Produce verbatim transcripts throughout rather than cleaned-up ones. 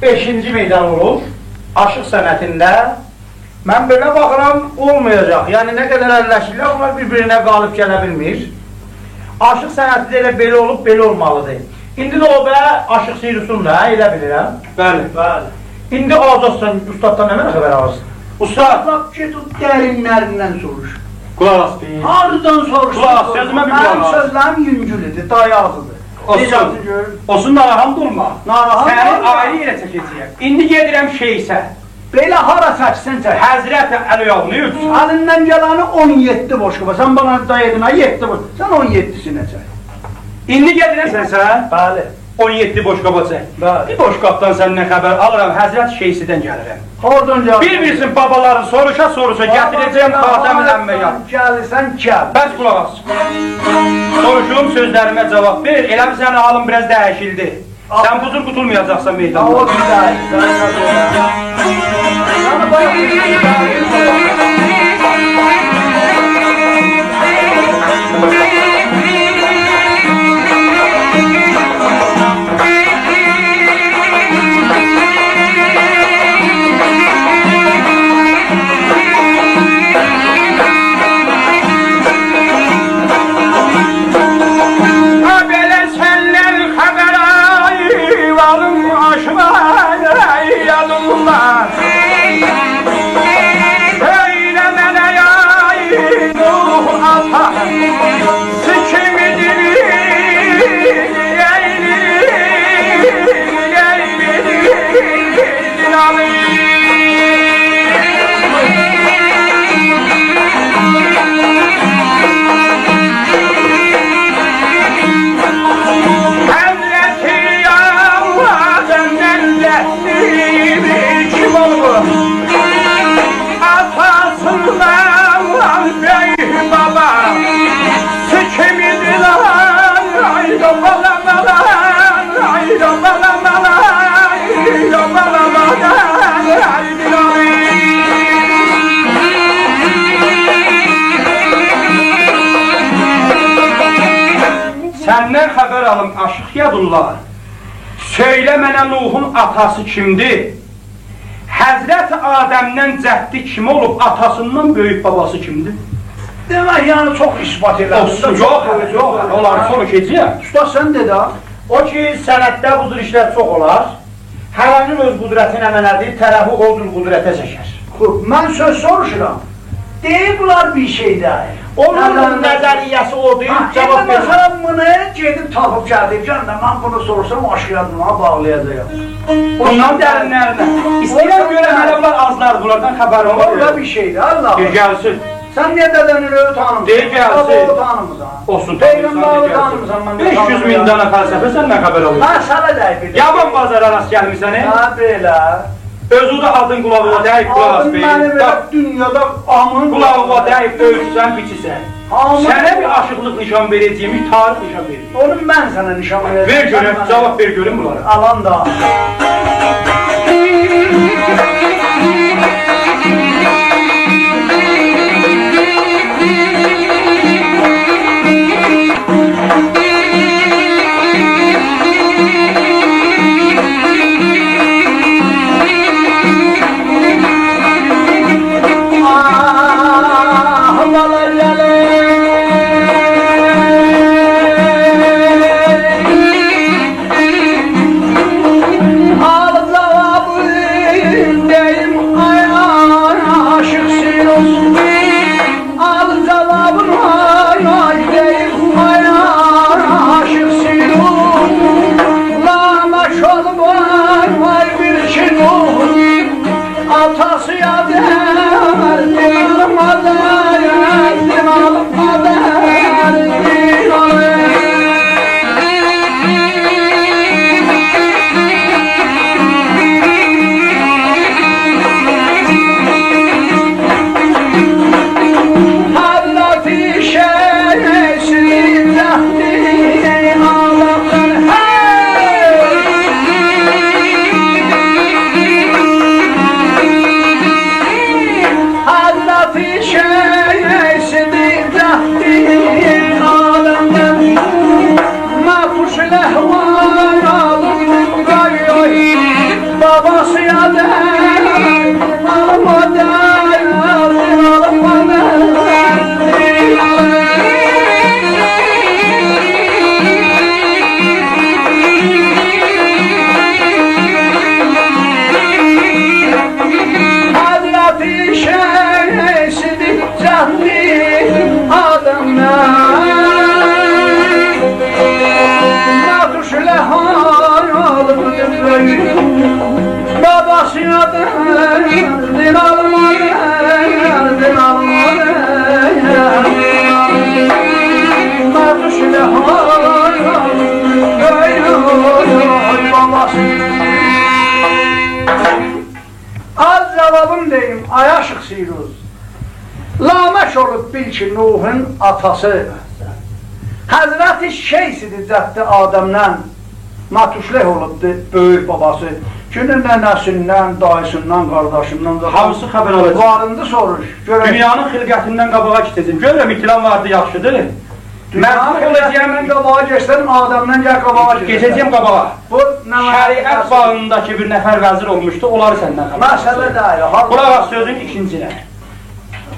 بئشینجی مدال اولور آشیق صنعتینده. من بئله باخیرام، اولمایاجاق. یعنی، نه قدر اللشیرلر، بونلار بیر-بیرینه قالیب گله بیلمیر. آشیق صنعتی ده ائله بئله اولوب، بئله اولمالیدیر. ایندی ده او به آشیق سیروسون دا، ائله بیلیرم. بلی. بلی. ایندی آزادسان، اوستاددان نمنه خبر آلیرسان؟ اوستاد. باخ، گئت او درینلریندن سوروش. قولاق آس بیر. هاردان سوروشسون؟ قولاق آس، سؤزومه بیر قولاق آس. منیم سؤزلریم یونگول ایدی، دایاقلیدیر. اولسون. نئجه‌سین گؤر؟ اولسون، ناراحت اولما. ناراحت اولما. سنی آیری یئره چکه‌جه‌یم. ایندی گئدیرم شیسه. بئله هارا چکسن چک. حضرت علی آقا، نه اوچون؟ الیندن گلنی اون یئددی بوشقابا. سن بونا دا دئدین ها، یئددی بوش. سن اون یئددی‌سینه چک. ایندی گئدیرم شیسه. بلی. اون یئددی بوشقابا چک. بلی. بیر بوشقابدان سندن خبر آلیرام، حضرت شیسیدن گلیرم. اوردان گلیرم. بیر-بیرسین بابالارین سوروشا-سوروشا گتیره‌جه‌یم خاتم الانبیا. گلیرسن، گل. بس قولاق آس. سوروشوم، سؤزلریمه جواب وئر. ائله بیل سنین حالین بیر آز دییشیلدی. سن بو جور قوتولمایاجاقسان میداندا. آ، او بیزه، بیزه، بیزه. ها، بئله سندن خبر آلیرام، آشیق یادیمدا. سؤیله منه، آی، نوح آتا، سیکیمی دیرین، یئیلین، یئیلین، یئیلین، آلی. حضرت آدمدن جهدی کیم اولوب؟ آتاسیندان بؤیوک بابا، سیکیمی دیرین، آی، بالام، آی، بالام، آی، بالام، آی، بالام، آی. سندن خبر آلیم، آشیق یادالله. سؤیله منه، نوحون آتاسی کیمدیر؟ حضرت آدمدن جهدی کیم اولوب، آتاسیندان بؤیوک باباسی کیمدیر؟ دئمک، یعنی، چوخ اثبات ائله‌دین. اولسون، یوخ، یوخ، اونلاری سونرا کئچک. اوستا، سن دئ ده. او کی، صنعتده بو جور ایشلر چوخ اولار. هره‌نین اؤز قدرتی نمنه‌دیر، طرفی او جور قدرته چکر. خوب، من سؤز سوروشورام. دئییب بونلار بیر شئی دئییل. اونون نظریه‌سی اودور، ها، جواب ایندی وئریر. مثلا، بونو گئدیب تاپیب گلدیب، جان دا، من بونو سوروشسام، آشیق یادیمدایا باغلایاجاغام. بوندان درینلرینه. ایسته‌ییرم گؤرم، هله بونلار آزلار، بونلاردان خبریم وار. اولار بیر شئی ده، الله. بیر گلسین. سن نییه دده‌نی تانیمیرسان؟ دئییر گلسین. بابانی تانیمیرسان؟ اولسون، تانیمیرسان، پیغمبری تانیمیرسان، من ده تانیمیرام. بئش یوز مین دنه فلسفه سندن خبر آلیر. مسئله دئییل بیر ده. یابان بازارا راست گلمیسن، هه؟ هه، بئله. اؤزو ده آدین قولاغیوا دَییب، قولوب آس، آدین منیم بیر. ائله دونیادا آمین. قولاغیوا دَییب، اؤیوشسن، بیچیسن. آمین. سنه بیر آشیقلیق نیشان وئره‌جه‌ییمیش، تاریخ نیشان وئره‌جه‌ییم. اونو من سنه نیشان وئره‌جم. وئر گؤرک، جواب وئر گؤروم بونلارا. آلان دا. باباسینا دئییردین آلما، دئییردین آلما، دئییردین آلما. مردوش ایله های، های، های، های، باباسی. آز جاوابین دئییم، آی آشیق سیروس. لامک اولوب بیل کی، نوحون آتاسی. حضرت شیث ایدی جد آدمدن. ماتوشلک اولوبدو بؤیوک باباسی. گؤرون ننه‌سیندن، داییسیندان، قارداشیندان، هامیسی خبر آلاجاق. واریندی سوروش. گؤرک. دونیانین خلقتیندن قاباغا گئده‌جم. گؤرورم، ایتیلن واردی، یاخشیدیر. دونیانین مجبور اولاجاغام. خلقتیندن قاباغا گئتسن، آدمدان گل قاباغا گئده‌سن. گئده‌جم قاباغا. بو نه شریعت منه باغیندا کی بیر نفر وزیر اولموشدو، اونلاری سندن خبر مسئله وئره‌جم. دئییل، حال قولاق آس سؤزون ایکینجینه.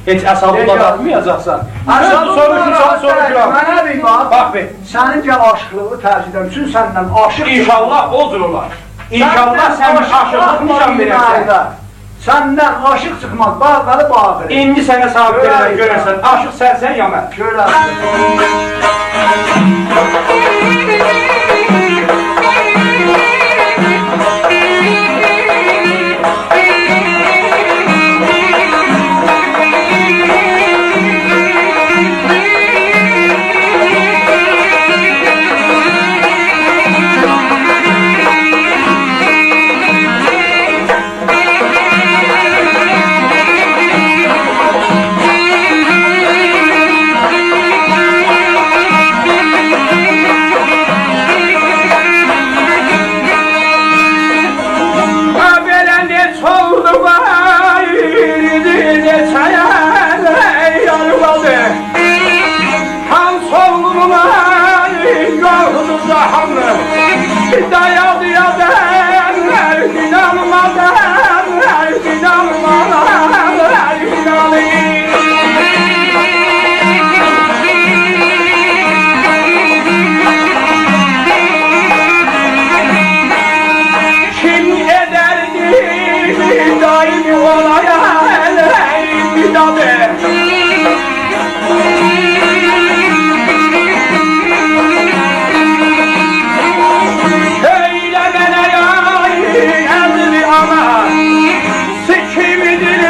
هئچ اعصابی، دئییل، داغیتمایاجاقسان. اعصابی، سؤزون سوروشورسان، داغیتمایاجاقسان، سوروشورام. منه بیر باخ. باخ بیر. سنین گل آشیقلیغی ترک ائدم. چون سندن آشیق ان‌شاءالله چیخماز. او جور اولار. ان‌شاءالله سن آشیقلیق نشان وئررسن. سندن آشیق چیخماز. باخ، بلی، باخ. ایندی سنه ثابت ائله‌رم، گؤررسن. گؤررسن. آشیق سنسن یا من. گؤررسن. بئله نئچه اولدو، وای، نئچه یار، یار اولدو. هانسی اوغلونا یوخدور جاهاندا، دایادی یادن، اینانمادان، اینانمادان، اینانمادان. کیم ائدردی داییم اولا یار، بیدادی؟ سؤیله منه یار، عزیز آنا، سیکیمیدیر،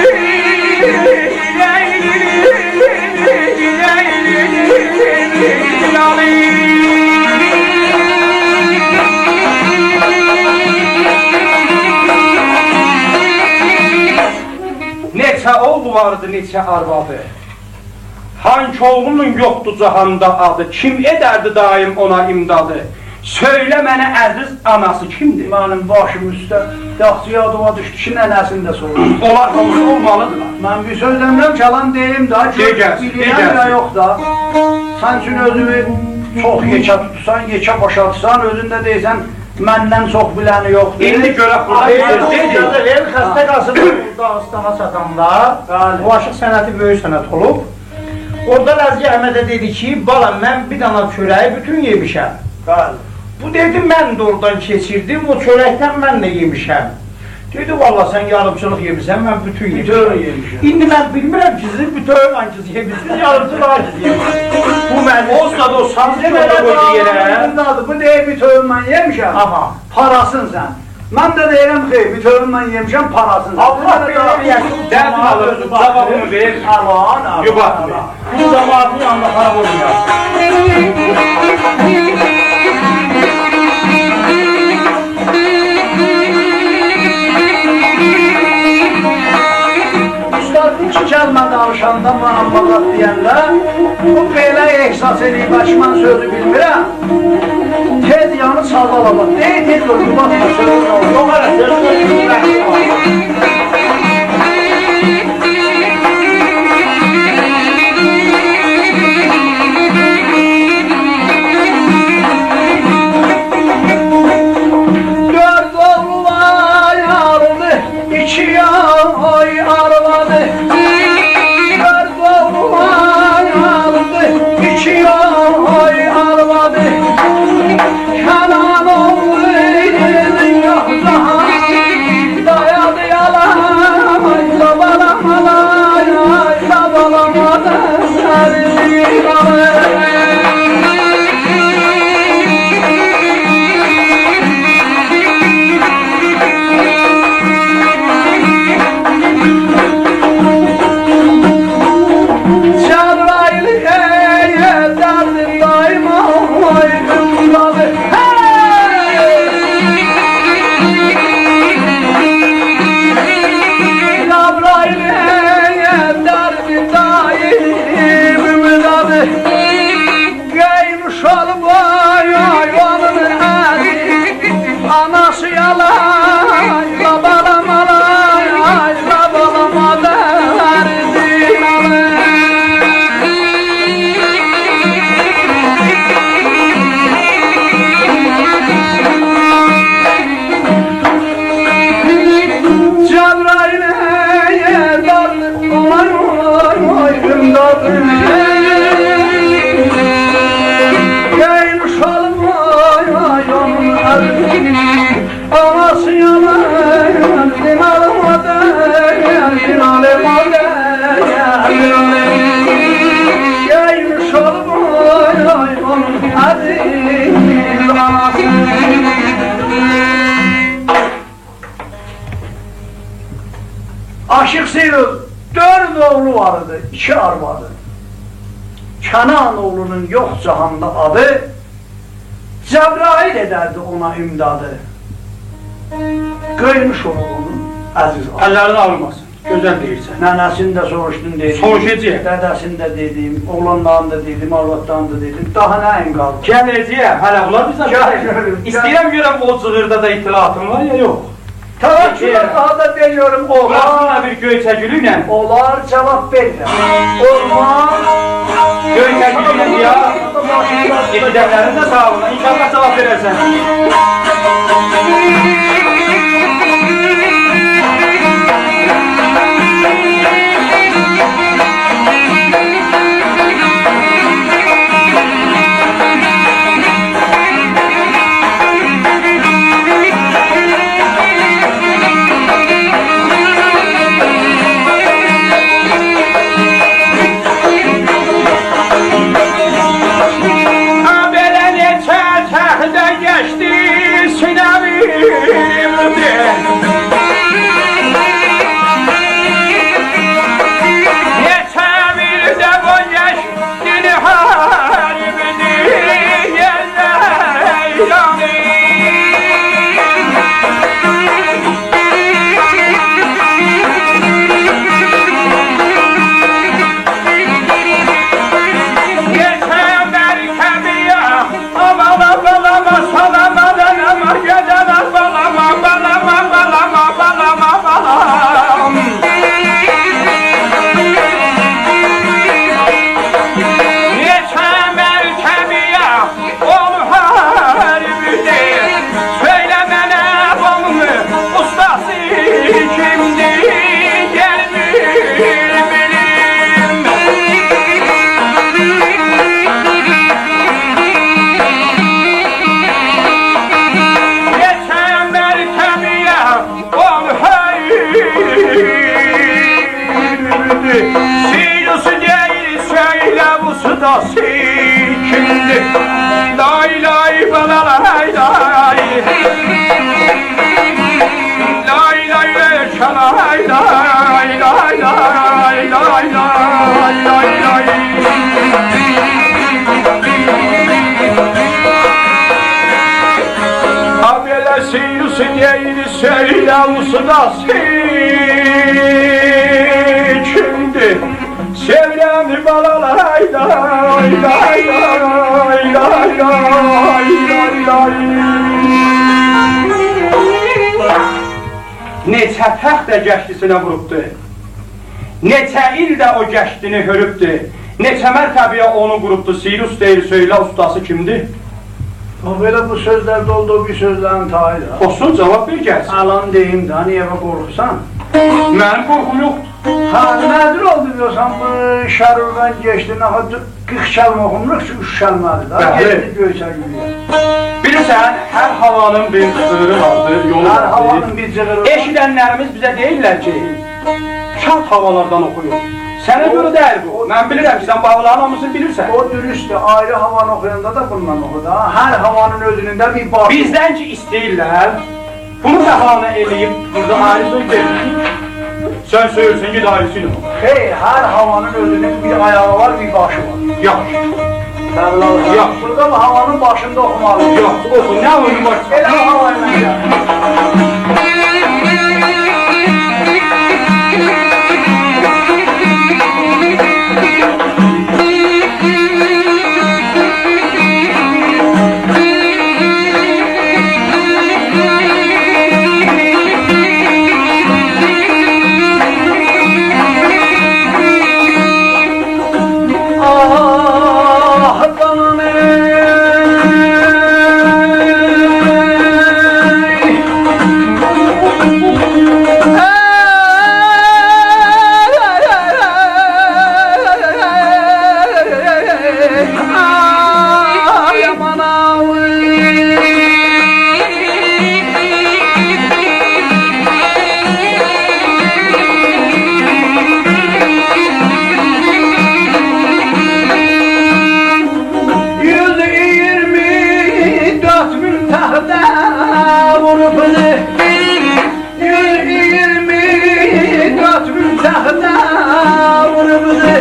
نئچه اوغلو واردی، نئچه آروادی. هانکی اوغلونون یوخدور جاهاندا آدی، کیم ائدردی داییم اونا امدادی؟ سؤیله منه، عزیز آناسی کیمدیر؟ منیم باشیم اوسته، یاخشی یادیما دوشدو کی، ننه‌سینی ده سوروشدو. اونلار هامیسی اولمالیدیرلار. من بیر سؤز دئمیرم، کلام دئییم ده، دئ گؤر گلسین، دئ بیلیرم گلسین. یا یوخ دا. سن اوچون اؤزونو چوخ یئکه توتورسان، یئکه باشا آتیرسان، اؤزون ده دئییرسن، مندن چوخ بیلنی یوخدور. ایندی گؤرک بورادا آی، بیر سؤز دئییل. دئییل، خسته قالسین، بو داستانا چاتاندا. بلی. بو آشیق صنعتی بؤیوک صنعت اولوب. اورادا لزگی احمده دئدی کی، «بالا، من بیر دانا چؤره‌یی بوتون یئمیشم.» بلی. بو دئدی، «من ده اورادان کئچیردیم، او چؤرکدن من ده یئمیشم.» دئدی، «والله سن یاریمچیلیق یئمیرسن، من بوتون یئمیشم.» بوتون یئمیشم. ایندی من بیلمیرم کی، سیزین بوتونون هانگیسی یئمیرسینیز، یاریمچیلیق هانگیسی یئمیرسینیز. بو منیم. اوستاد، او سازی یئنه اورادا ده قویدو یئره. بو دئییر، بوتون من یئمیشم. آها. پاراسین سن. من ده دئییرم، خئیر، بوتون من یئمیشم، پاراسین سن. الله بئله ائله‌یه‌سین. دردین آلیر، جاوابینی وئر. آمان، آمان، یوباتما. آمان. بو جماعتین یانیندا خراب اولمایاق. اوستاد ایکی کلمه دانیشاندا، معمالات دئینده، بو بئله احساس ائله‌ییب، «باشی من سؤزو بیلمیرم.» تئز یانی چاغالا باخ. دئییر، تئز اول، قوباد باخ، سؤزو چاغالا. یوخ، هله سؤزو بیلمیرم. دؤرد اوغلو وار، آلدی ایکی آی آروادی. دؤرد اوغلو وار، آلدی ایکی آی آروادی. کنعان اوغلو یوخ جاهان، دایادی یالان. عاشیق سیروس دؤرد اوغلو وار ایدی، ایکی آروادی. کنعان اوغلونون یوخ جهاندا آدی، جبرائیل ائدردی اونا امدادی. قییمیش اولوب اونون عزیز آدی. اللرین آغریماسین. گؤزل دئییرسن. ننه‌سینی ده سوروشدون، دئدیم. سوروشاجاغام. دده‌سینی ده دئدیم، اوغلانلارینی دا دئدیم، آروادلارینی دا دئدیم. داها نه‌یین قالدی؟ گله‌جه‌یه، هله بونلار بیزه گل گؤروم، گل. ایسته‌ییرم گؤرم او جیغیردا دا اطلاعاتین وار یا یوخ؟ توکل ائت، داها دا دئمیرم، اولار. بوراسی دا بیر گؤیچه گولو ایله. اولار جاواب وئرمیر. اولماز. گؤیچه گولو ایله یا. ائشیدنلرین ده ساغلیغینا. انشاءالله جاواب وئررسن. آ، بئله نئچه چرخ ده گئچدی، سینه‌میزده. نئچه مین ده بو گئچدی، حربدی، یئللر یانی. یئتر مرکبیه، آمان، آمان، آمان، سالام، آمان، آمان، گئدن، آمان، آمان، آمان. یئتر مرکبیه، اول حربدی. سؤیله منه بونون اوستاسی کیمدیر، گلمیر بیلیم. یئتر مرکبیه، اول حربدی. سیروس دئییر، سؤیله اوستاسی کیمدیر؟ لای لای بالا لای لای. لای لای وئرکه لای لای، لای لای، لای لای، لای لای. آ، بئله سیروس دئییر، سؤیله اوستاسی کیمدیر؟ سئویرم بالا لای لای، لای لای، لای لای، لای لای. نئچه تخت ده گشتیسینه ووروبدو. نئچه ایل ده او گشتینی هؤروبدو. نئچه مرتبه‌یه اونو قوروبدو. سیروس دئییر، سؤیله اوستاسی کیمدیر؟ او بئله بو سؤزلر دولدو بیر سؤزلرین تاییدی. اولسون، جاواب وئر گلسین. الان دئییم ده، نییه بئله قورخورسان؟ منیم قورخوم یوخدور. هه، نه‌دیر اولدو دئییرسن، بو شرورون گئچدی، نه قیرخ کلمه اوخوموروق کی، اوچ کلمه‌دیر ده. بلی. گئتدی گؤیچه گولویه. بیلیرسن، هر هاوانین بیر جیغیری واردیر، یولو واردیر. هر هاوانین بیر جیغیری وار. ائشیدنلریمیز بیزه دئییرلر کی، شاد هاوالاردان اوخویور. سنه گؤره دئییل بو. من بیلیرم کی، سن بو هاوالارین هامیسینی بیلیرسن. او دوروستدور، آیری هاوانی اوخویاندا دا بوندان اوخو دا. هر هاوانین اؤزونون ده بیر باخی وار. بیزدن کی ایسته‌ییرلر، بونو بهانه ائله‌ییب بورادا آیری سؤز دئییل. سن سؤیورسن، گئت آیریسی ایله اوخو. خیر، هر هاوانین اؤزونون بیر آیاغی وار، بیر باشی وار. یاخشی. یاخشی. بورادا بو هاوانین باشیندا اوخومالی‌ییق. یوخ، اوخو، نه اویونو وار؟ ائله هاوا ایله گل. آه، جانیم ای. بونو یوز اییرمی دؤرد مین تخته ووروبدو.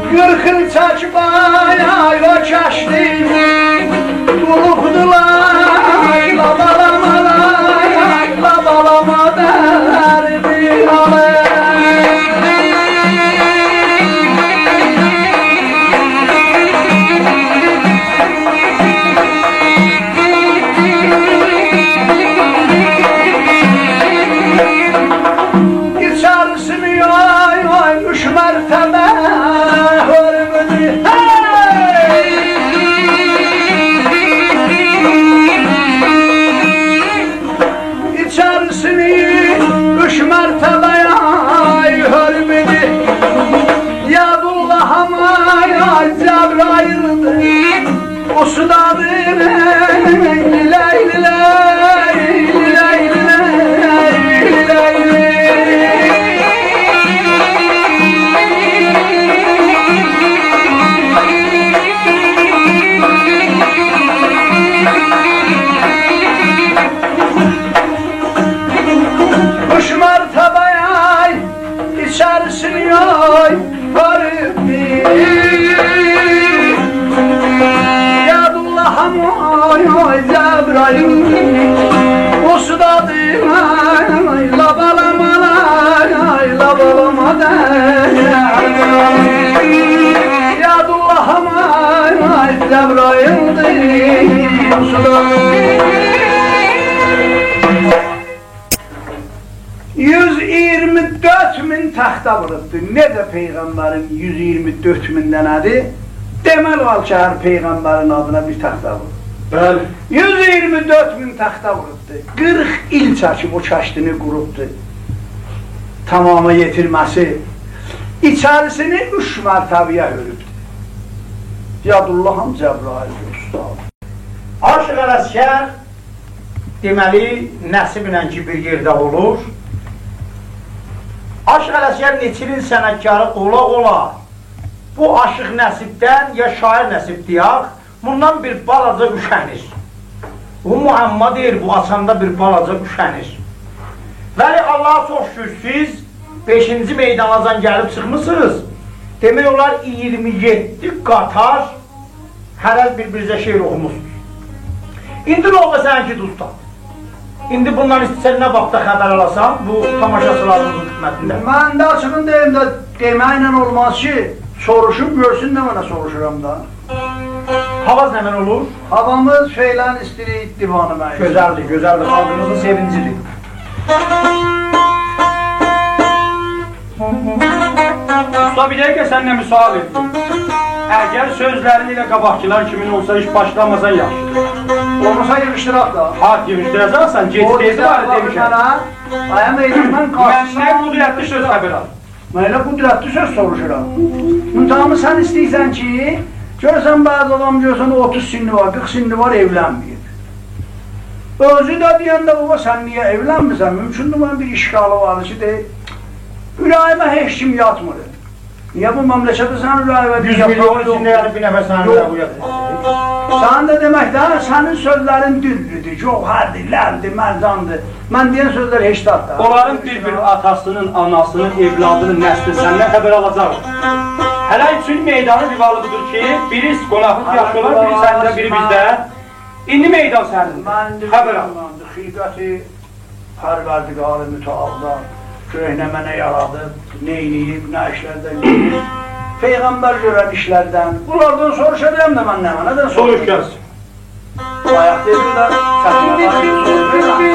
قیرخ ایل چکیب آی، آی، او کشتینی بولوبدولار. لابالامالار، لابالاما دردی آلار. ایچریسینی آی، آی، اوچ مرتبه هؤرمودو. هئی! ایچریسینی اوچ مرتبه آی هؤرمودو. یاد اللهیم آی، آی، جبرائیلدیر. اوستادی لیللی، لیللی، لیللی. اوچ مرتبه آی، ایچریسینی آی، هؤرمودو. یاد اللهیم آی، آی، جبرائیل. اوستادی آی، لابالامالار، آی، لابالاما دردی آلار. یاد اللهیم آی، آی، جبرائیلدیر. اوستادی یوز اییرمی دؤرد مین تخته ووروبدو. نئجه پیغمبرین یوز اییرمی دؤرد مین دنه‌دیر؟ دئمک اولار کی، هر پیغمبرین آدینا بیر تخته ووروب. بلی. یوز اییرمی دؤرد مین تخته ووروبدو. قیرخ ایل چکیب او کشتینی قوروبدو. تماما یئتیرمه‌سی. ایچریسینی اوچ مرتبه‌یه هؤروبدو. یاد اللهیم جبرائیل اوستاد. عاشیق علعسگر، دئمه‌لی، نصیبله کی بیر یئرده اولور. عاشیق علعسگر نئچه ایلین صنعتکاری اولا-اولا، بو عاشیق نصیبدن، یا شاعر نصیب دئیک، بوندان بیر بالاجا اوشنیر. بو معما دئییر، بو آچاندا بیر بالاجا اوشنیر. ولی آللاها چوخ شوکور، سیز بئشینجی میداناجان گلیب چیخمیسینیز. دئمک اولار، اییرمی یئددی قاتار هره‌ز بیر-بیرینیزه شعر اوخوموسونوز. ایندی نوبه سنینکیدیر، اوستاد. ایندی بوندان ایسته‌سن نه واختدا خبر آلاسان، بو تاماشاچیلاریمیزین خدمتینده. من ده آچیغین دئییم ده، دئمکله اولماز کی، سوروشوب گؤرسون نمنه سوروشورام دا. هاواز نمنه اولور؟ هاوامیز فعلاً ایستیلیک، دیوانه منیم. گؤزلدیر، گؤزلدیر. خالقیمیزین سئوینجیدیر. اوستا، بیر دقیقه سندن مصاحبه ائدیم. اگر سؤزلرین ائله قاباقکیلار کیمین اولسا، هئچ باشلاماسان یاخشیدیر. اولماسا ییغیشدیراق دا. ها، ییغیشدیراجاقسان، گئج، گئج وار دئمیشم. منه، آیا مئیدان، من قارشیسینا، مندن قدرتلی سؤز خبر آل. من ائله قدرتلی سؤز سوروشورام. منتها سن ایسته‌ییرسن کی، گؤرورسن، بعضی آدام گؤرورسن، اوتوز سنّی وار، قیرخ سنّی وار، ائولنمه‌ییب. اؤزو ده دئینده، «بابا، سن نییه ائولنمیرسن؟» مومکوندور، بونون بیر اشکالی وار کی، دئییر، اوره‌ییمه هئچ کیم یاتمیر. نییه بو مملکتده سنین اوره‌یینه بیر یوز میلیون یاتمیر؟ ایچینده، یعنی، بیر نفر سنین، یوخ، اوره‌یینه بو یاتمیر. سن ده دئمک ده، سنین سؤزلرین دلدیر، گوهردیر، لعلدیر، مرجاندیر. من دئین سؤزلر هئچ زاد دا. اونلارین بیر-بیر آتاسینین، آناسینین، اولادینین، نسلین سندن خبر آلاجاق. هله اوچون میدانین روالی بودور کی، بیری قوناقلیق یاخشی اولار، بیری سنده، بیری بیزده. ایندی میدان سنیندیر. خبر آل. خیبتی پروردگار متعالدان، گؤرک نمنه یارادیب، نئینییب، نه ایشلردن گئدیب، پیغمبر گؤرن ایشلردن. بونلاردان سوروشا بیلرم ده من نمنه‌دن سوروشوم. سوروش، گلسین. بایاق دئدیم ده، سن نمنه‌دن سوروشوم.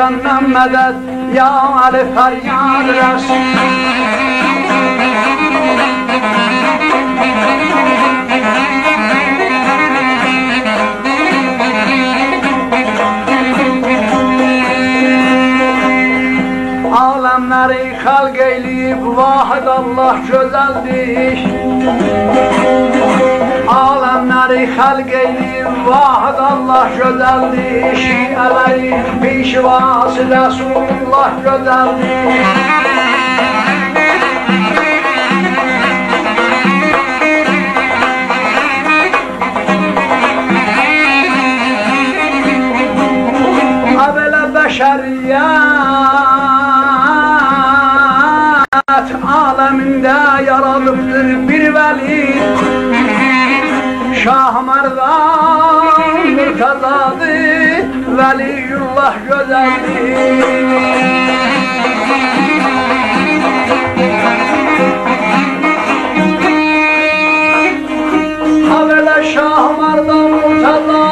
سندن مدد، یا علی فریاد رسول. عالملری خلق ائیله‌ییب واحد الله گؤزلدیر. عالملری خلق ائیله‌ییب واحد الله گؤزلدیر. شیعه‌لرین پیشواسی رسول‌الله گؤزلدیر. ها بئله بشریت عالمینده یارادیبدیر بیر ولی. شاه مردان مرتضادیر، ولی‌الله گؤزلدیر. ها بئله شاه مردان مرتضادیر.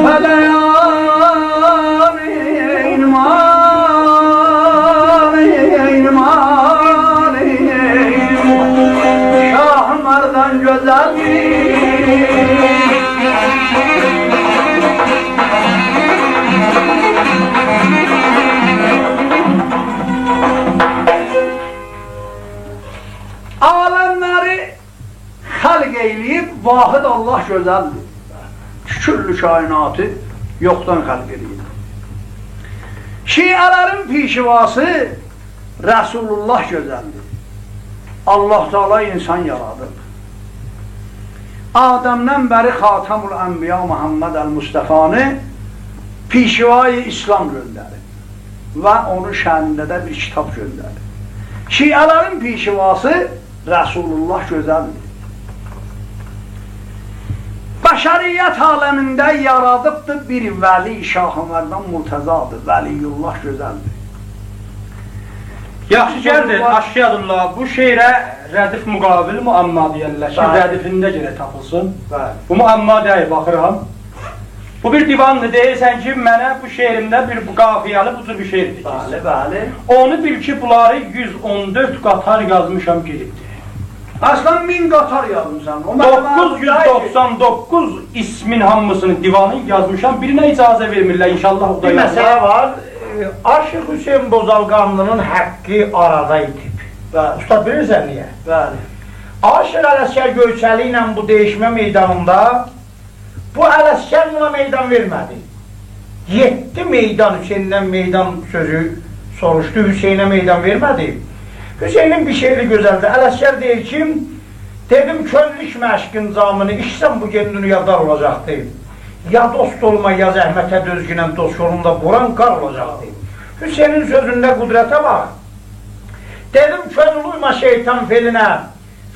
فلان، مالین، مالین، شاه مردان گؤزلدیر. عالملری خلق ائیله‌ییب واحد الله گؤزلدیر. کل کائناتی یوخدان خلق ائله‌ییب. شیعه‌لرین پیشواسی رسول‌الله گؤزلدیر. الله تعالی انسان یارادیب. آدمدن بری خاتم‌الانبیا محمد المصطفی‌نی پیشوای اسلام گؤندریب و اونون شأنینده ده بیر کیتاب گؤندریب. شیعه‌لرین پیشواسی رسول‌الله گؤزلدیر. بشریت عالمینده یارادیبدیر بیر ولی، شاه مردان مرتضادیر، ولی‌الله گؤزلدیر. یاخشی، گلدی، آشیادیللا. بو شعره ردیف مقابل معما دئیرلر کی، بلی. ردیفینده گرک تاپیلسین. بلی. بو معما دئییل، باخیرام. بو بیر دیواندیر، دئییرسن کی، منه بو شعریمده بیر، بو قافیه‌لی بو جور بیر شعر تیکیلسین. بلی، بلی. اونو بیل کی، بونلاری یوز اون دؤرد قاطار یازمیشام، گئدیبدیر. اصلاً مین قاطار یازمیسان. او منه دوققوز یوز دوخسان دوققوز اسمین هامیسینی، دیوانین یازمیشام. بیرینه اجازه وئرمیرلر، ان‌شاءالله او دا بیر یازار. مسئله وار. ائ، عاشیق حسین بوزالقانلی‌نین حقی آرادا ایتیب. بلی. اوستا، بیلیرسن نییه؟ بلی. عاشیق علعسگر گؤیچه‌لی ایله بو دئییشمه میدانیندا بو علعسگر بونا میدان وئرمه‌دی. یئددی میدان، حسیندن میدان سؤزو سوروشدو، حسینه میدان وئرمه‌دی. حسینین بیر شعری گؤزلدیر. علعسگر دئییر کی، دئدیم، «کؤنلوک مشقین جامینی ایچسم، بو گئن دونیا دار اولاجاقدی. یا دوست اولما، یا زحمته دؤزگینن، دوست اولوندا بوران قار اولاجاقدی.» حسینین سؤزونده قدرته باخ. دئدیم، «کؤنول اویما شیطان فعلینه،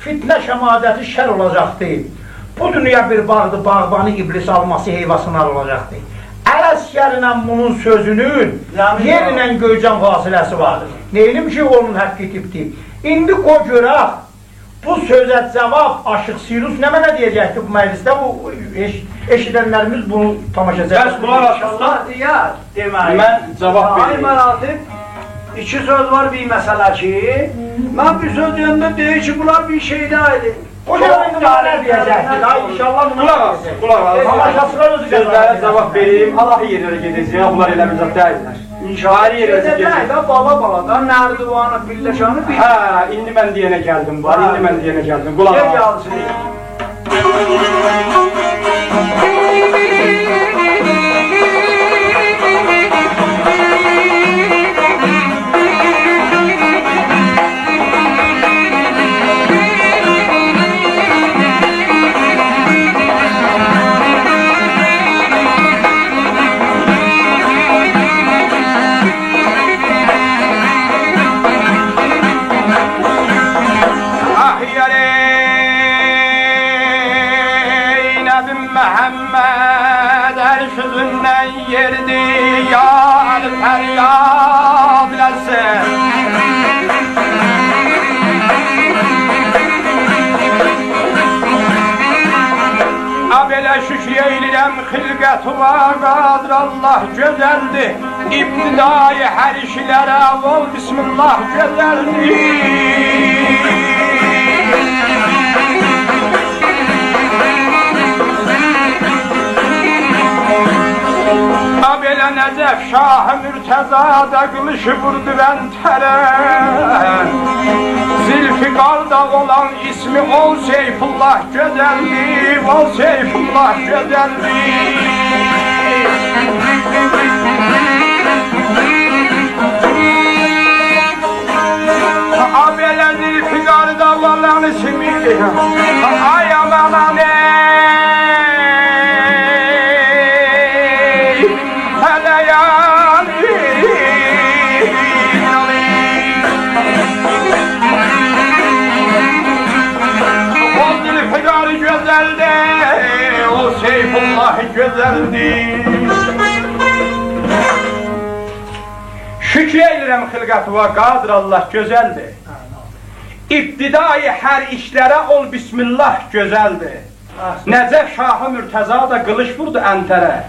فتنه شمادتی شر اولاجاقدی. بو دونیا بیر باغدی، باغبانی ابلیس آلماسی هئیوا سینار اولاجاقدی.» علعسگرینن بونون سؤزونون، یعنی، یئرینن گؤیجن فاصله‌سی وار. نئینیم کی، اونون حقی ایتیبدی. ایندی قوی گؤرک، بو سؤزه جاواب عاشیق سیروس نمنه دئیه‌جکدی بو مجلیسده؟ بو ائش-، ائشیدنلریمیز بونو تماشا ائده‌جک. بس قولاق آس، اوستا. ان‌شاءالله دئیر، دئمه‌لی. من جاواب وئریم. آی مراتب، ایکی سؤز وار بیر مسئله کی، من بیر سؤز دئینده دئییر کی، بونلار بیر شئی دئییل. او گؤره ایندی بونلار نه دئیه‌جکدی؟ آی، ان‌شاءالله بونلار قولاق آس، دئیه‌جک. قولاق آس. تماشاچیلار اؤزو گؤره‌جک. سؤزلره جاواب وئریم، آللاه یئرلره گئده‌جک، بونلار ائله بیر زاد دئییللر. ان‌شاءالله. ان‌شاءالله. هر یئره گئده‌جک. گئده‌جک ده، بالا بالا دا، نردیوانی، پیلله‌شانی بیل. هه، ایندی من دئینه گلدیم، باخ، هه. ایندی من دئینه گلدیم. قولاق آس. گل، گلسین. آه، یار، ای نبی محمد، عرش اوزوندن یئردی، یا علی فریاد ائله‌سین. شوکور ائیله‌ییرم خلقتیوه، قادر الله گؤزلدیر. ابتدای هر ایشلره اول بسم الله گؤزلدیر. ها بئله نجف شاه مرتضی دا قیلیش ووردو عنتره. ذوالفقاردا اولان اسمی اول سیف‌الله گؤزلدیر، اول سیف‌الله گؤزلدیر. ها بئله ذوالفقاردا اولان اسمی، آی آمان، آمان، ای. هله‌یان. او ذوالفقار گؤزلدیر، او سیف‌الله گؤزلدیر. شوکور ائیله‌ییرم خلقتیوه، قادر الله گؤزلدیر. ابتدای هر ایشلره اول بسم الله گؤزلدیر. احسن. نجف شاه مرتضی دا قیلیش ووردو عنتره.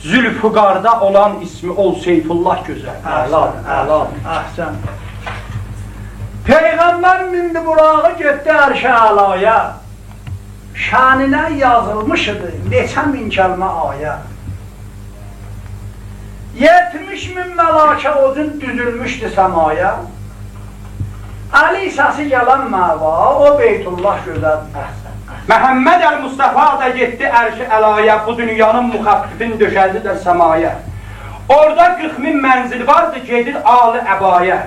ذوالفقاردا اولان اسمی اول سیف‌الله گؤزلدیر. احسن، احسن، احسن. پیغمبر میندی براقی، گئتدی عرش اعلایا. شأنینه یازیلمیش ایدی نئچه مین کلمه آیه. یئتمیش مین ملائکه او گون دوزولموشدو سمایا. علی سسی گلن مأوا، او بیت‌الله گؤزلدیر. محمد المصطفی دا گئتدی عرش اعلایا، بو دونیانین مخففین دؤشه‌دی ده سمایا. اورادا قیرخ مین منزل واردی، گئدیر آل عبایا.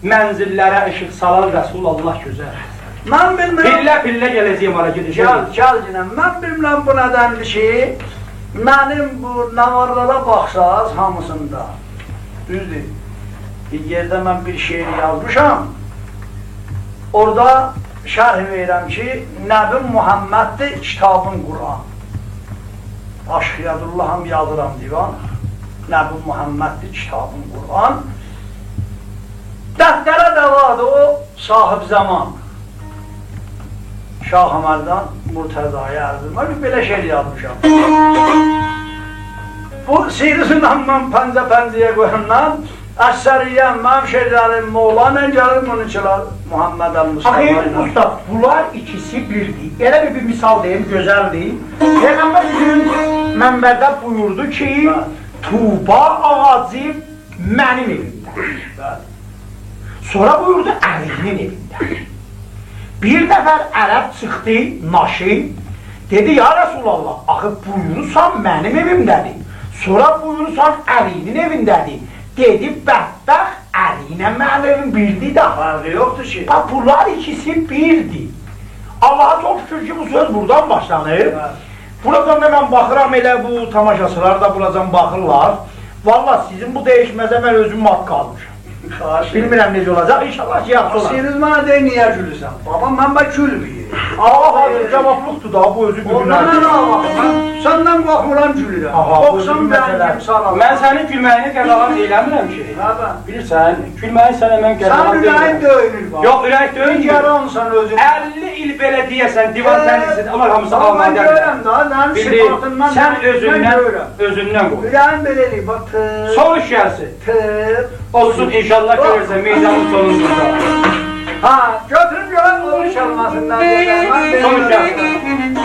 منزل‌لره ایشیق سالان رسول‌الله گؤزلدیر. من بیلمیرم. پیلله پیلله گله‌جه‌یم، آرا گئده‌جه‌یم. گل، گل یئنه. من بیلمیرم بو ندندیر کی، منیم بو نوارلارا باخساز هامیسیندا. دوزدور. بیر یئرده من بیر شعر یازمیشام. اورادا شرح وئریرم کی، نبیم محمددیر، کیتابیم قرآن. عاشق یدالله‌ام، یازیرام دیوان. نبیم محمددیر، کیتابیم قرآن. دفتره داوادیر او صاحب زمان. شاه همردان مرتضای ارزمان، بیر بئله شعر یازمیشام. بو سیری‌سیندن من پنجه پنجه‌یه قویاندان، اثریه‌م، منیم شعرلریم، مولا ایله گلیر، بونونکیلر محمد المصطفی آخی، ایله. اوستا، بونلار ایکیسی بیردیر. ائله بیر، بیر مثال دئییم، گؤزلدیر. پیغمبر بیر گون منبرده بویوردو کی، بلی. طوبی آغاجی منیم ائویمده. بلی. سونرا بویوردو، علی‌نین ائوینده. بیر نفر عرب چیخدی، ناشی، دئدی: «یا رسول‌الله، آخی بویورورسان منیم ائویمده‌دیر، سونرا بویورورسان علی‌نین ائوینده‌دیر.» دئدی: «بدبخت، علی‌نین منیم ائویم بیردیر ده.» فرقی یوخدور کی. باخ، بونلار ایکیسی بیردیر. آللاها چوخ شوکور کی، بو سؤز بورادان باشلانیر. بلی. بورادان دا من باخیرام، ائله بو تاماشاچیلار دا بورادان باخیرلار. والله، سیزین بو دَییشمه‌زه من اؤزوم ات قالمیشام. خواهش ائدیرم. بیلمیرم نئجه اولاجاق. ان‌شاءالله کی، یاخشی اولار. سیریز منه دئیین، نییه گولورسن؟ بابا، من باخ گولمه‌ییم. آها، جاوابلیقدیر دا، بو اؤزو گولمه‌لیدیر. اوندان نه وار؟ من سندن قورخمورام، گولورم. آها، بو اؤزو بیر مسئله. دوخسان رنگیم ساغلام. من سنین گولمه‌یینی قاداغان ائله‌میرم کی. هه، به. بیلیرسن، گولمه‌یی سنه من قاداغان ائله‌میرم. سنین اوره‌یین دؤیونور، باخ. یوخ، اورک دؤیونمور. بیر یارانسان اؤزون. اللی ایل بئله دئیه‌سن، دیوان، هه، تنیسین، اونلار هامیسی آماده‌دیر. آمما من گؤرورم دا، منیم، بیلدیم، صفاتیندان سن من اؤزوندن، گؤرورم. اؤزوندن قوی. اوره‌ییم بئله ائله‌ییر، باخ، تیر. سونوج گلسین. تیر. اولسون، ان‌شاءالله گؤرورسن میدانین سونوندا. ها، گؤتورون گؤرک اونون کلمه‌سیندن دئیه‌جم. من سونوج گلسین.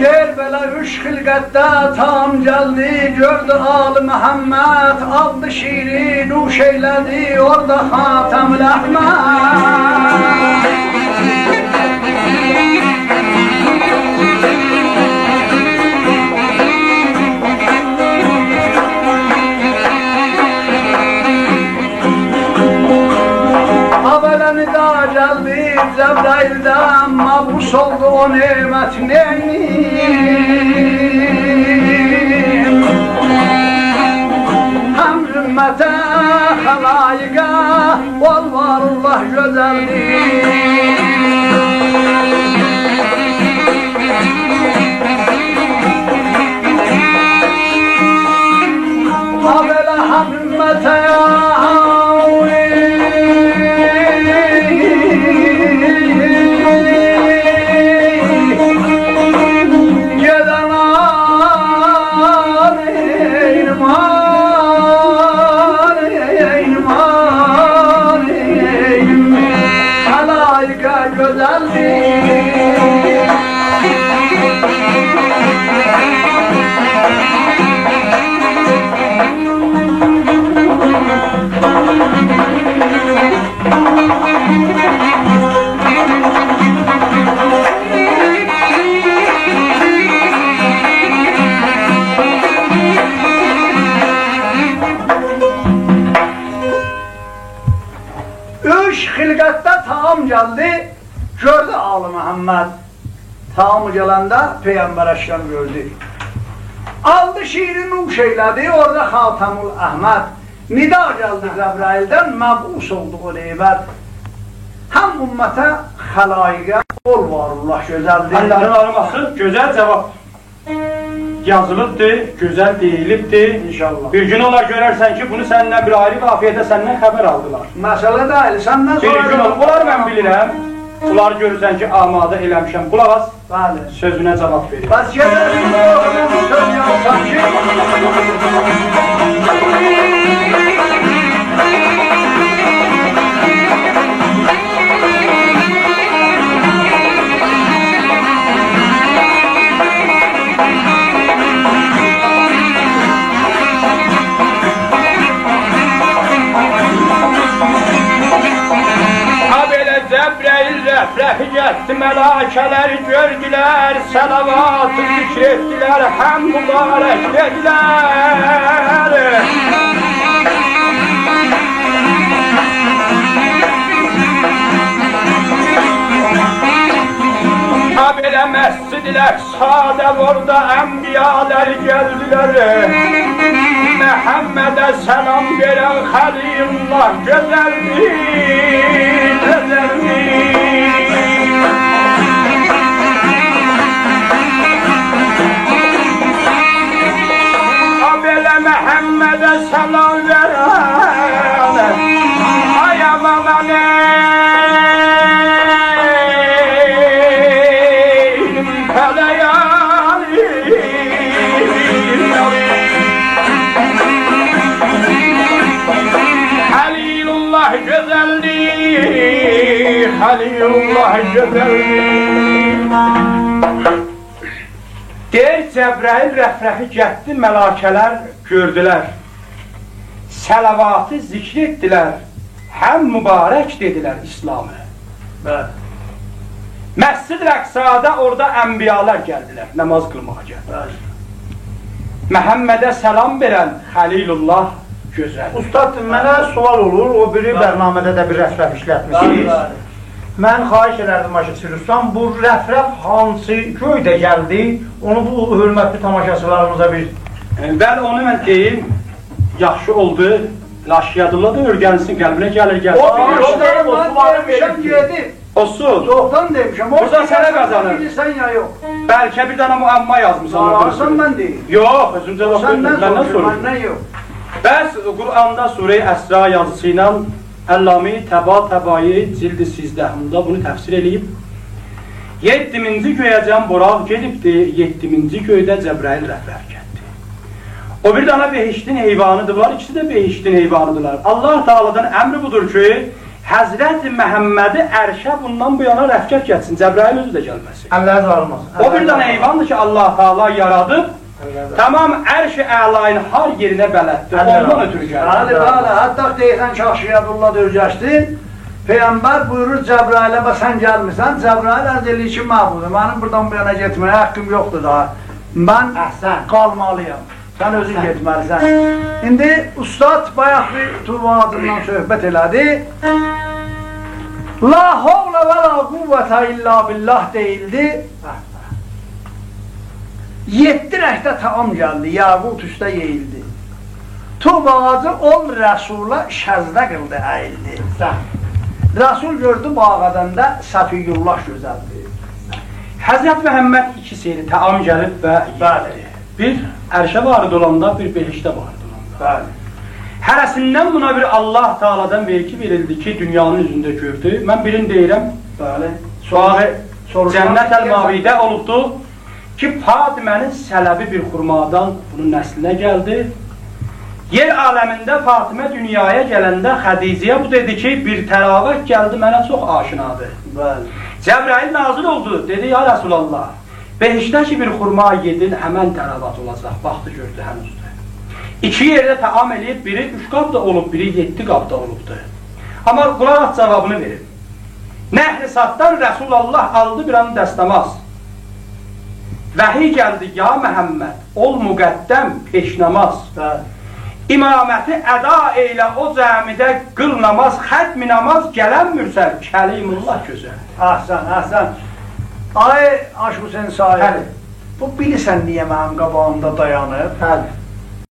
دئییر بئله اوچ خلقتده تام گلدی، گؤردو آل محمد، آلدی شیری، نوش ائیله‌دی اورادا خاتم‌الاحمد. اولاً ندا گلدی جبرئیلدن، اما بو اولدو او نعمت نعمت. هم امته، خلایقه، اول وار الله گؤزلدیر. آ بئله هم امته گئدن آل، امان، امان، خلایقه گؤزلدیر. اوچ خلقتده طعام گلدی، گؤردو آل محمد. طعام گلنده پیغمبر اکرم گؤردو. آلدی شیری نوش ائیله‌دی، اورادا خاتم‌الاحمد. ندا گلدی جبرئیلدن، مبعوث اولدو او نعمت. هم امته، خلایقه، اول وار الله گؤزلدیر. اللرین آغریماسین، گؤزل جواب یازیلیبدیر، گؤزل دئییلیبدیر. ان‌شاءالله. بیر گون اولار گؤررسن کی، بونو سندن بیر آیری قافیه‌ده سندن خبر آلدیلار. مسئله دئییل، سندن بیر سونرا گون اولار، اونلار من بیلیرم. بونلاری گؤرورسن کی، آماده ائله‌میشم. قولاق آس، بلی. سؤزونه جواب وئریر. بس گئدک، سؤز یازسان کی، ها بئله جبرئیل رفرفی گتدی، ملائکه‌لر گؤردولر، صلواتی ذکر ائتدیلر، هم مبارک دئدیلر. ها بئله مسجد اقصادا اورادا انبیالار گلدیلر. محمده سلام وئرن خلیل‌الله گؤزلدیر، گؤزلدیر. ها بئله محمده سلام وئرن، آی آمان، آمان، ای، فله‌یالی. خلیل‌الله گؤزلدیر، خلیل‌الله گؤزلدیر. دئییر، جبرئیل رفرفی گتدی، ملائکه‌لر گؤردولر. صلواتی ذکر ائتدیلر، هم مبارک دئدیلر اسلامی. بلی. مسجد اقصادا اورادا انبیالار گلدیلر، نماز قیلماغا گلدیلر. بلی. محمده سلام وئرن خلیل‌الله گؤزل. اوستاد، منه سؤال اولور، او بیری، بلی، برنامه‌ده ده بیر رفرف ایشلتمیسینیز. بلی، بلی. من خواهش ائدردیم، آشیق سیروستان، بو رفرف هانسی گؤیده گلدی، اونو بو حؤرمتلی تماشاچیلاریمیزا بیر... ائ، بلی، اونو من دئییم، یاخشی اولدو. لاش یادیمدا دا اؤرگنسین، قلبینه گلیر، گلیر. او بیری، او بیری، او سولاری وئریب. او سو. چوخدان دئمیشم، او... بورادا سنه قازانیر. بیلیرسن یا یوخ؟ بلکه بیر دنه معما یازمیسان اورادا. یازسان، من دئییم. یوخ، اؤزوم جاواب وئرمیرم. سندن سوروشوم، مندن یوخ. بس قرآندا سوره اسراء یازیسی ایله علامه طباطبایی جلد سیزدهمده بونو تفسیر ائله‌ییب. یئددیمینجی گؤیه‌جن بوراق گئدیبدی، یئددیمینجی گؤیده جبرئیل رفرف گلدی. او بیر دنه بهشتین حیوانیدیرلار، ایکیسی ده بهشتین حیوانیدیرلار. الله تعالادان امر بودور کی، حضرت محمدی عرشه بوندان بو یانا رفرف گلسین، جبرئیل اؤزو ده گلمه‌سین. اللرینیز آغریماسین. او بیر دنه حیواندیر کی، الله تعالی یارادیب، تمام عرش اعلایین هر یئرینه بلددیر. اوندان اؤترو گلیر. بلی، بلی. حتی دئییرسن کی، آشیرت‌الله دا اؤرگشدی. پیغمبر بویورور جبرئیله: «باخ، سن گلمیرسن.» جبرئیل عرض ائله‌ییر کی، «معبودوم، منیم بوردان بو یانا گئتمه‌یه حاققیم یوخدور دا. من، احسن، قالمالییام. سن اؤزون، احسن، گئتمه‌لیسن.» ایندی اوستاد بایاق بیر طوبا آغاجیندان صحبت ائله‌دی. لا حول ولا قوة إلا بالله دئییلدی. یئددی رنگده طعام گلدی، یاقوت اوسته یئییلدی. طوب آغاجی اول رسولا سجده قیلدی، اییلدی. سن. رسول گؤردو باغ آدامدا صفی‌الله گؤزلدیر. حضرت محمد ایکی سری طعام گلیب و بلی. بیر عرشه وارد اولاندا، بیر بهشته وارد اولاندا. بلی. هره‌سیندن بونا بیر الله تعالادان وئرگی وئریلدی کی، دونیانین اوزونده گؤردو. من بیرینی دئییرم. بلی. باغی سوروش-، سوروشما جنت المأوی‌ده اولوبدو کی، فاطمه‌نین سلبی بیر خورمادان بونون نسلینه گلدی. یئر عالمینده فاطمه دونیایا گلنده خدیجه‌یه بو دئدی کی، بیر تراوت گلدی، منه چوخ آشنادیر. بلی. جبرئیل نازل اولدو، دئدی: «یا رسول‌الله، بهشتده کی بیر خورما یئدین، همن تراوت اولاجاق.» باخدی، گؤردو هنوزدور. ایکی یئرده طعام ائله‌ییب، بیری اوچ قاب دا اولوب، بیری یئددی قاب دا اولوبدور. آمما قولاق آس، جاوابینی وئریم. نهر صاددان رسول‌الله آلدی بیر آن دستماز. وحی گلدی: «یا محمد، اول مقدم، پیش‌نماز. بلی. امامتی ادا ائیله او جمعده، قیل نماز، ختم نماز، گلن مرسل، کلیم‌الله گؤزل.» احسن، احسن. آی آش حسین صاحب، بلی. بو بیلیرسن نییه منیم قاباغیمدا دایانیب؟ بلی.